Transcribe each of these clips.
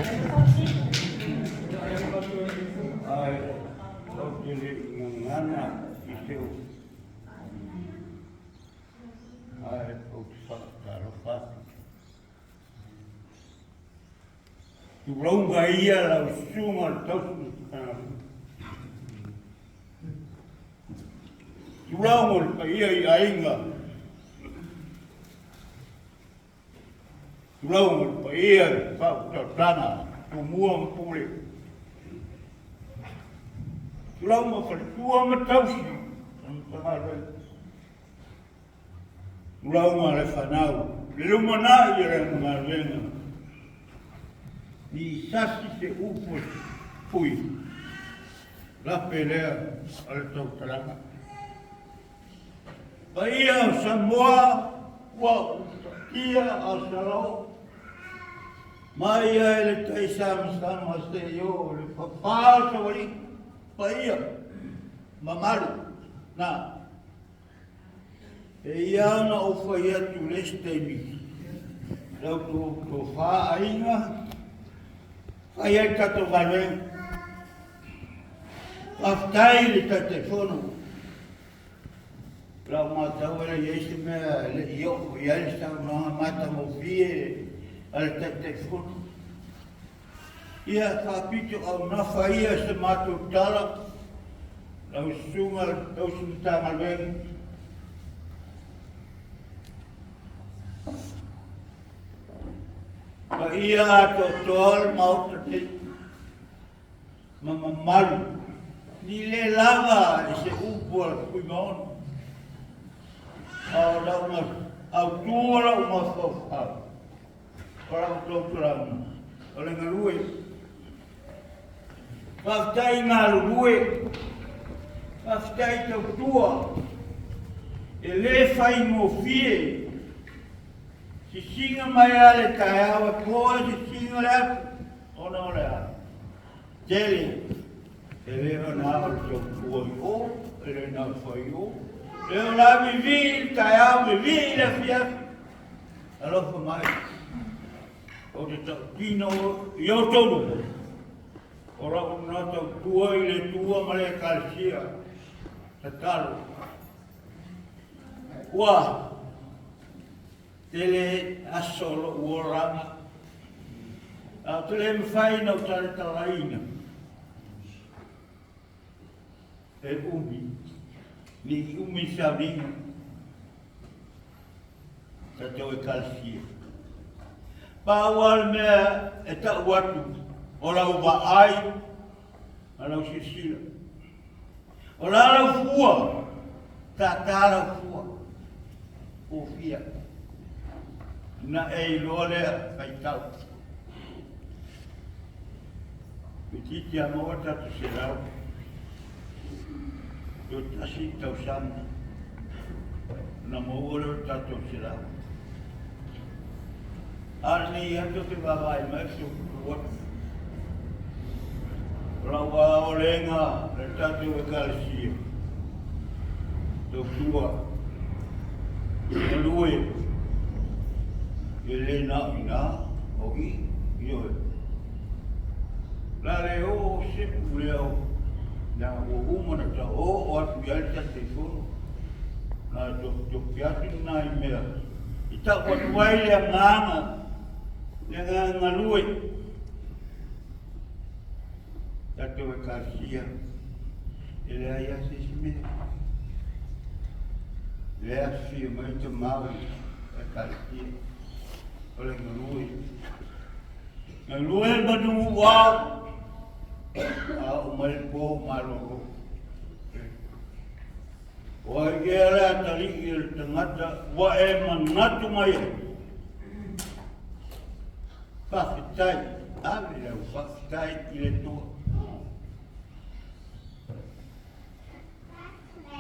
Ae ou te le i gagana i se upu, ae ou te faatalofa atu. Tulauga ia lau susuga le tausi Tulauga le paia i aiga. Tulauga le paia i le faautautaga Tumua ma Pule. Tulauga faletua ma tausi o le Matagaluega. Tulauga le fanau, le lumanai o le galuega. Ni sasi se upu e pui, lape lea o le tautalaga. Paia o Samoa ua utatia a Salao, mai ai le tai samasama seia oo i le fafā o Saualii, paia mamalu na. E ia ona ou fai atu i le isi taimi, lau tofa aiga, fai ai le tatou galuega. Faafetai i le Taitaifono. O lau matau e le i ai se mea e le i oo i ai le saunoaga matagofie a le Taitaifono. Ia faapito aunafa ia se matou tala, lau susuga i le tausi Matagaluega. Paia atoatoa le Maota nei ma mamalu, ni le lava i se upu a le Fuimaono, a o lau autu o lau mafaufau. O lau tautalaga, o le galue. Faafetai galulue, faafetai tautua, e le faigofie. Sisiga mai lava le taeao e po e sisiga le aso, ona o le a? Tele, e le o na o le tautua i o, e le na o le fai i o. E o la vivii i le taeao, vivii i le afiafi. Alofa mai, ou te tautino i outou luma, o lau na tautua i le Atua ma le Ekalesia, tatalo. Ua tele aso o lou olaga, a ou te le mafai ona ou talatalaina e umi, ne i umi le sauniga. Tatou Ekalesia. Pau lava le mea e tau atu, o lau vaai ma lau silasila. O la lau fua, tātā lau fua, kofia. Na e iloa lea faitau. Toeitiiti a maua tatou 100. Toe tasi tausaga ona maua lea o le tatou 100. A o lenei atu ou te vaavaai mai ou te tutu atu. O lau aolega le tatou Ekalesia, tautua, galue, e le na o i ina, o i, ioe. La le oo sepu lea o na ua uma na ta oo atu i ai le Taitaifono, na topitopi atu nai mea i tau atu ai le agaga, le agaga galue. Tatou Ekalesia, e leai lava se isi mea. Lea afifio mai tama o le Ekalesia, o le galue. Galue le manu ao, a oo mai le po malolo. O ai ea le atalii o le tagata ua e manatu mai ai? Faafetai, ave lau faafetai i le Atua.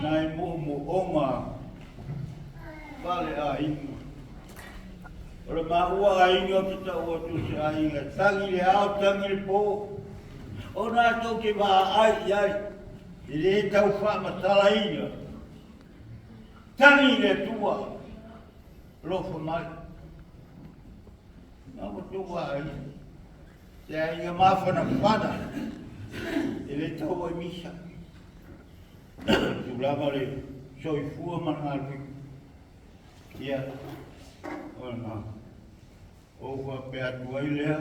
Nai moomooga faaleaiga. O le maua aiga ou te tau atu o se aiga e tagi le ao, tagi le po. Ona tou te vaai i ai, e le tau faamatalaina. Tagi le Atua, alofa mai. Na ua tou vaai. Le aiga mafanafana e le tau ai misa. Tulaga o le soifua ma le galuega. Ia, ona ou faapea atu ai lea,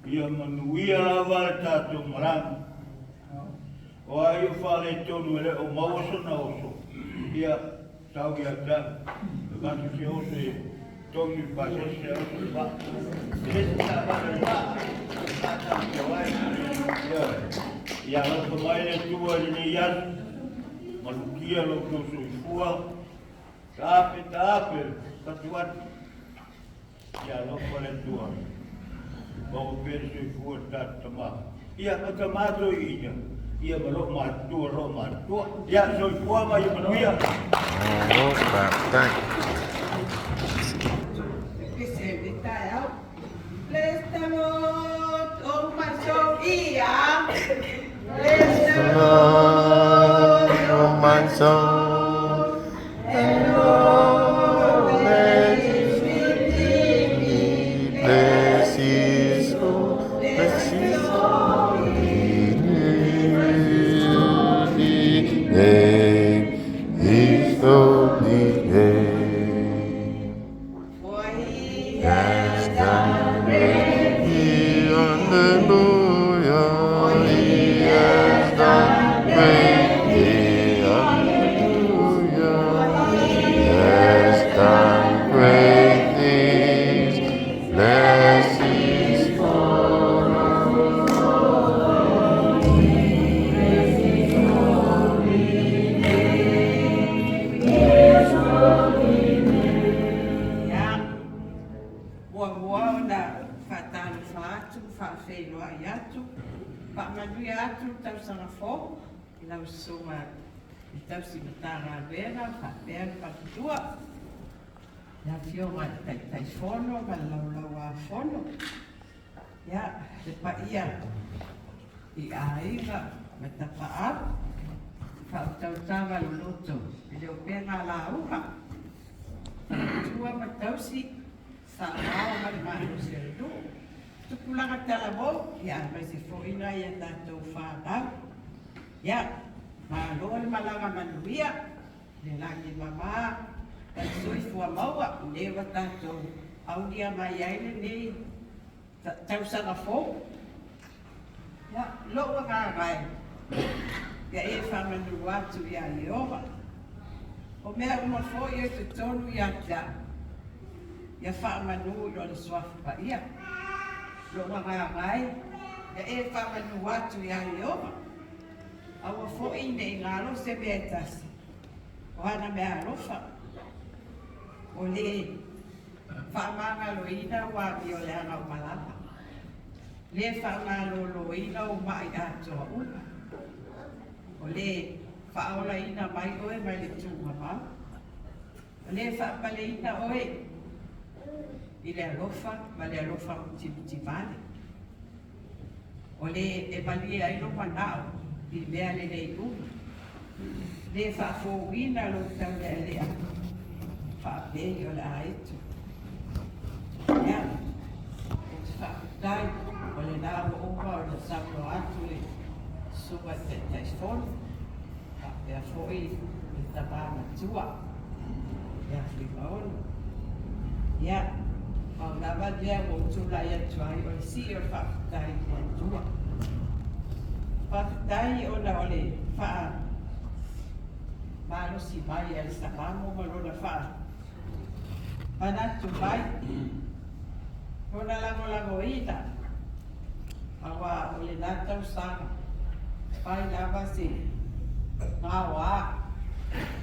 ia manuia lava le tatou malaga. O ai o faaletonu e le o maua sona oso, ia, sau ia te au, e avatu se oso e togi le pasese a oso le vaa. E le se taavale o le vaa, vaa tatou ai. Ioe. Ia alofa mai le Atua i lenei aso, malutia lo outou soifua, taape taape fatu atu. Ia alofa le Atua, maua pea le soifua o le tatou tama. Ia, ma tama toeaina, ia ma loo matutua, loo matutua. Ia, soifua ma ia manuia. Malo faafetai. Bless the Lord, oh my soul, ia. Bless the Lord, Lord, oh my soul, and all that is within me, bless His holy, bless His holy name, His holy name. For he Has has done done great great Hallelujah, He has done great Hallelujah, has done great things. Bless His holy Ia, muamua ona faatalofa atu, faafeiloai atu, faamanuia atu le tausaga fou i lau Susuga i le Tausi Matagaluega faapea le Faletua, le Afioga i le Taitaifono ma le Laulau-a-Fono, ia, le paia i aiga ma tapaau, faautautaga loloto i le upega lauga, faletua ma tausi, saoao ma le malosi o le nuu, tupulaga talavou, ia aemaise foi nai a tatou fanau. Ia, malo le malaga manuia, le lagi e mama, ma le soifua maua, o lea ua tatou aulia mai ai lenei tausaga fou. Ia, lou agaga e, ia e faamanu atu ia Ieova. O mea uma foi e totonu ia te au, ia faamanu i Lona Suafa Paia. Lou agaga e, ia e faamanu atu ia Ieova. Aua foi ne i galo se mea e tasi, o ana mea alofa, o le faamagaloina ua amioleaga o malama, le faamaloloina o ma'i atoa uma, o le faaolaina mai oe mai le tuugamau, o le faapaleina oe i le alofa ma le alofa mutimutivale, o le e malie ai lou manao i mea lelei uma, le faafouina lou taulealea faapei o le aeto. Ia, ou te faafetai o lena ua uma ona saunoa atu le Susuga i le Taitaifono, faapea foi le tama matua ia Fuimaono. Ia, pau lava le mea ua ou tulai atu ai o le sii o le faafetai i le Atua. Faafetai ona o le faa malosi mai a le Salamo ma lona faa manatu mai, lona lagolagoina, aua o lena tausaga fai lava se gaoa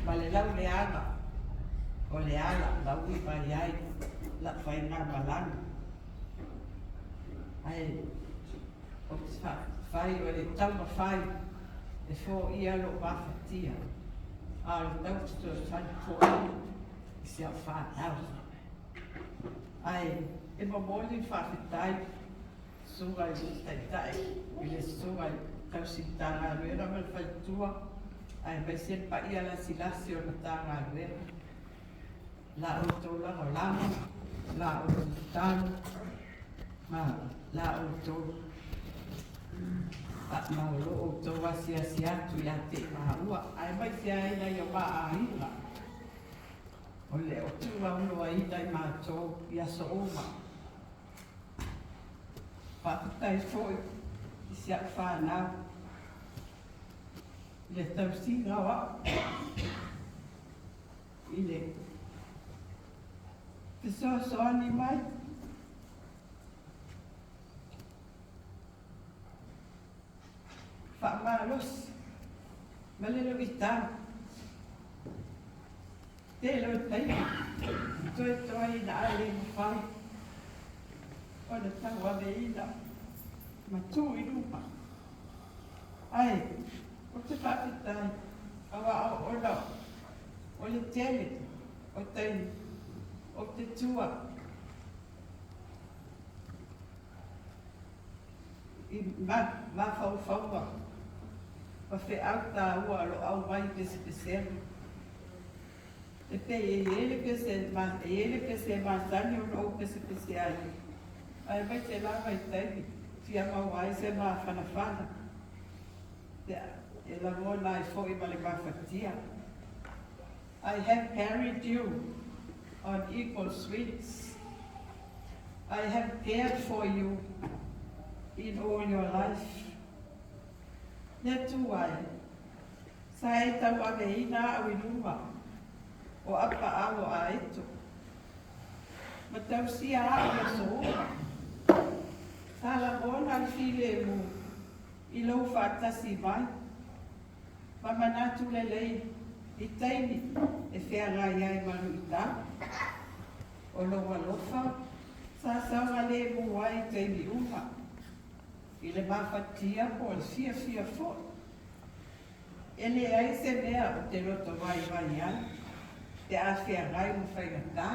ma le lauleaga o le ala na ui mai ai lau faigamalaga. Ae ou te faafetai o le taumafai e foia lou mafatia, a o le tau fesoasoani foi i si au fanau. Ae e momoli le faafetai susuga i le Taitai, i le susuga i le Tausi Matagaluega ma le Faletua, aemaise le paia lasilasi o le Matagaluega, la outou lagolago, la outou tatalo. Ma la outou ma o lo outou asiasi atu ia te i maua, aemaise ai nai o ma aiga o le o tuuaunoaina i matou i aso uma. Faafetai foi i si au fanau i le tausiga o au i le fesoasoani mai. Faamalosi ma le luitau. Tele o taimi toetoeina ae le mafai ona tauaveina ma tu i luma. Ae ou te faafetai aua ona o le tele o taimi ou te tua i mafaufauga ma feau taua o lo o aumai i pesepesega. E pei e i ai le pese e i ai le pese e masani ona ou pesepese ai, aemaise lava i taimi fia maua ai se mafanafana e lagona ai foi ma le mafatia. I have carried you on eagle's wings. I have cared for you in all your life. Le Atua e, sa e tauaveina au i luma o apaau o Aeto, ma tausia au i aso uma. Sa lagona le filemu i lou faatasi mai, ma manatu lelei i taimi e feagai ai ma luitau. O lou alofa sa saogalemu ai i taimi uma, i le mafatia po o le fiafia foi. E leai se mea ou te loto vaivai ai pe a feagai ma faigatā,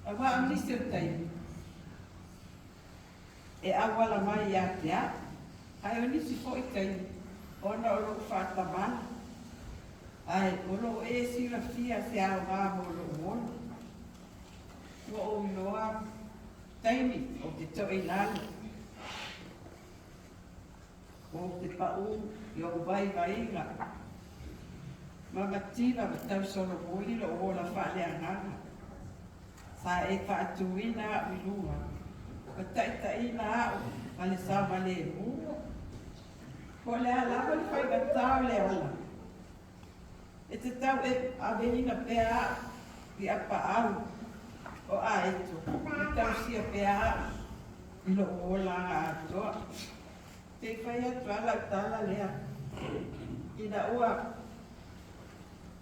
aua o nisi o taimi e auala mai ia te au, ae o nisi foi taimi ona o lou faatamala, ae o lo o e silafia se aoga mo lou ola. Ua ou iloa taimi ou te toilalo, ou te paʻū i ou vaivaiga ma mativa ma tausolomuli lou ola faaleagaga. Sa e faatuina au i luga ma taitaiina au ma le saogalemu. Po o le a lava le faigatā o le ola, e te tau aveina pea au i apaau o Aeto ma tausia pea au i lou olaga atoa. Se i fai atu lava lau tala lea ina ua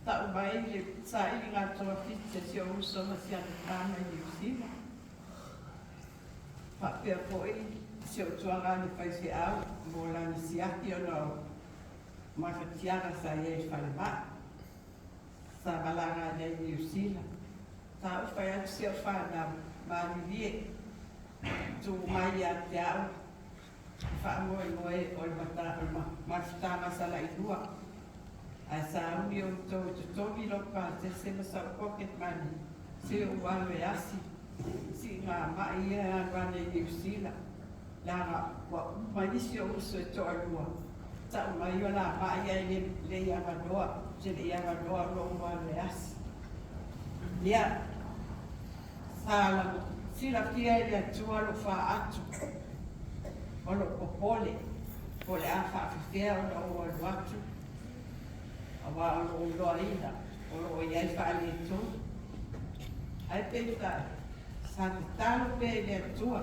tau mai le sailiga togafiti a si ou uso ma si ana tama i Niu Sila, faapea foi si ou tuagane faifeau mo lana siaki ona o mafatiaga sa i ai i le falemai sa malaga ane ai i Niu Sila. Sa ou fai atu si au fanau, malilie, tuu mai ia te au le faamoemoe o le mafutaga salailua, ae sauni outou e totogi lou pasese ma sau pocket money se ou alu e asi siigamai ia e alu ane i Niu Sila, leaga ua uma nisi o uso e toalua tau mai o la mai ae le le i avanoa, se le i avanoa lou alu e asi. Ia, sa silafia e le Atua lou faatu o lou popole po o le a faafefea ona ou alu atu, aua o lou iloaina o lo o i ai faaletonu. Ae peitai, sa tatalo pea i le Atua.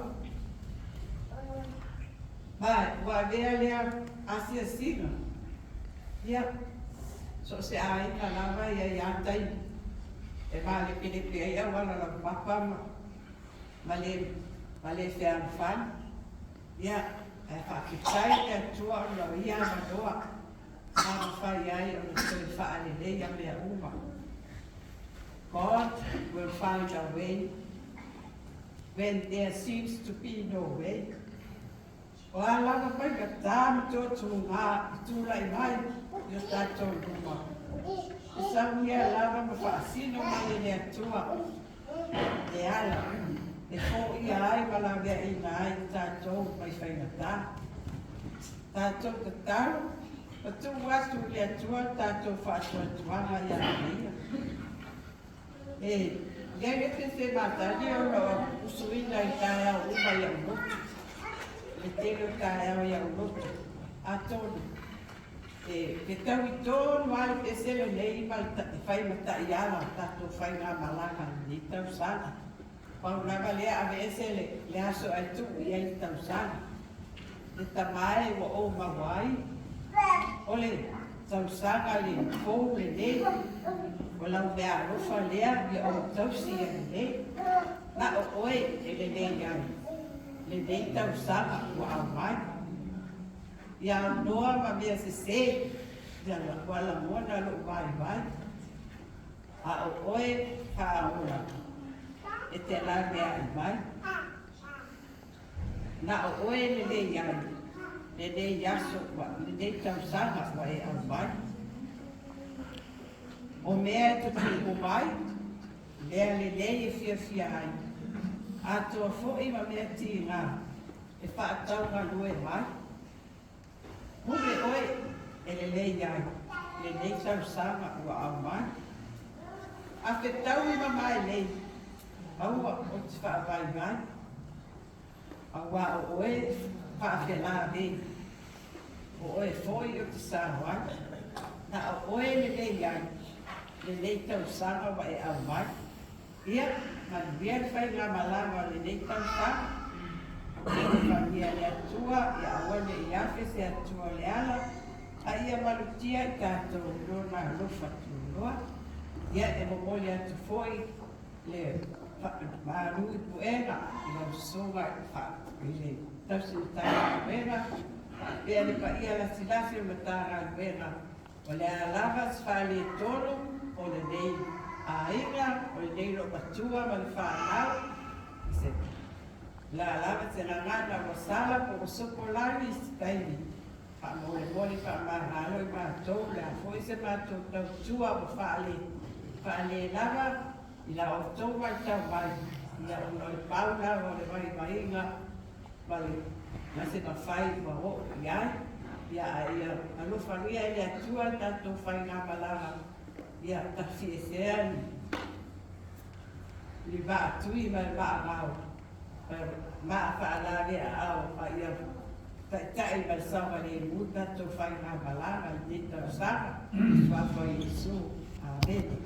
Ma ua avea lea asiasiga, ia, so o se aiga lava e i ai lava taimi e malepelepe ai auala laupapa ma ma le ma le fealofani. Ia, ae faafetai i le Atua ona o ia avanoa sa mafai ai ona toe faaleleia mea uma. God will find a way when there seems to be no way. O a lava faigata ma tuatuga i tulai mai i o tatou luma, e saunia lava ma faasino mai e le Atua le ala E foia ai ma laveaina ai tatou mai faigata. Tatou tatalo ma tuu atu i le Atua le tatou faatuatuaga ia te Ia. E i ai le pese matagi ona o usuina i taeao uma i au lotu. Le tele o taeao i au lotu. Atonu, e fetaui tonu lava le pese lenei ma le fai ma taiala o tatou faigamalaga i lenei tausaga. Pau lava lea aveese le aso ae tuu i ai le tausaga. Le Tama e ua ou maua ai, o le tausaga le fou lenei, o lau meaalofa lea ia ou tausi ia lelei. Na o oe e lelei ai lenei tausaga ua aumai. Ia aunoa ma mea sesē ua lagona lou vaivai, a o oe faaola e te laveai mai. Na o oe e lelei ai lenei aso lenei tausaga ua e aumai. O mea e tutupu mai, mea lelei e fiafia ai, atoa foi ma mea tiga e faataugalue mai. Pule oe e lelei ai lenei tausaga ua aumai. A fetaui ma mailei, aua ou te faavaivai, auā o oe faafelavei, o oe foi ou te sao ai. Na o oe e lelei ai lenei tausaga ua e aumai. Ia manuia le faigamalaga o lenei tausaga. Ia alofagia e le Atua ia aua ne i afe se atua o le ala, a ia malutia i tatou i Lona alofa tunoa. Ia e momoli atu foi le malu i puega i lau Susuga i le Tausi Matagaluega faapea le paia lasilasi o le Matagaluega. O le a lava se faaletonu o lenei aiga, o lenei loomatua ma le fanau, o le a lava se gagana ua sala po ua sopolagi i se taimi, faamolemole faamagalo i matou, o le a foi se matou tautua ua faalelava i la outou matau mai, ia ona o le pau lava o le vaivaiga ma le ma se mafai ua oo i ai. Ia a ia alofagia e le Atua le tatou faigamalaga, ia tafiesea le vaatui ma le vaagao ma faalaveaao, a ia taitai ma le saogalemu le tatou faigamalaga i lenei tausaga. I le suafa o Iesu. Amene.